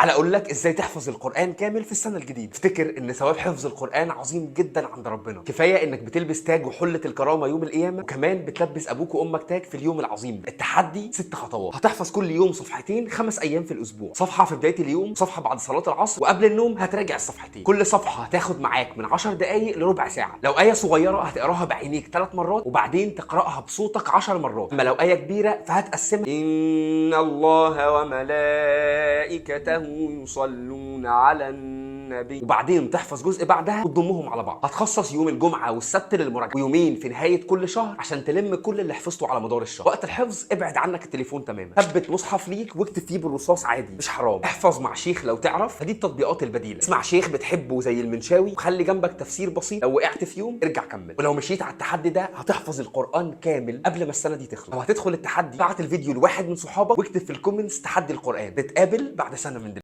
على اقول لك ازاي تحفظ القران كامل في السنة الجديده. افتكر ان ثواب حفظ القران عظيم جدا عند ربنا. كفاية انك بتلبس تاج وحله الكرامة يوم القيامه، وكمان بتلبس ابوك وامك تاج في اليوم العظيم ده. التحدي 6 خطوات. هتحفظ كل يوم صفحتين 5 ايام في الاسبوع، صفحة في بداية اليوم، صفحة بعد صلاة العصر، وقبل النوم هتراجع الصفحتين. كل صفحة هتاخد معاك من 10 دقائق لربع ساعة. لو ايه صغيرة هتقراها بعينيك 3 مرات وبعدين تقراها بصوتك 10 مرات. اما لو ايه كبيرة فهتقسمها: ان الله وملائكته يصلون على النبي، وبعدين تحفظ جزء بعدها وتضمهم على بعض. هتخصص يوم الجمعة والسبت للمراجعة، ويومين في نهاية كل شهر عشان تلم كل اللي حفظته على مدار الشهر. وقت الحفظ ابعد عنك التليفون تماما. ثبت مصحف ليك واكتب فيه بالرصاص عادي، مش حرام. احفظ مع شيخ لو تعرف. دي التطبيقات البديلة. اسمع شيخ بتحبه زي المنشاوي، وخلي جنبك تفسير بسيط. لو وقعت في يوم ارجع كمل. ولو مشيت على التحدي ده هتحفظ القران كامل قبل ما السنة دي تخلص. لو هتدخل التحدي بعت الفيديو لواحد من صحابك واكتب في ال comments تحدي القران. نتقابل بعد سنة من دلوقتي.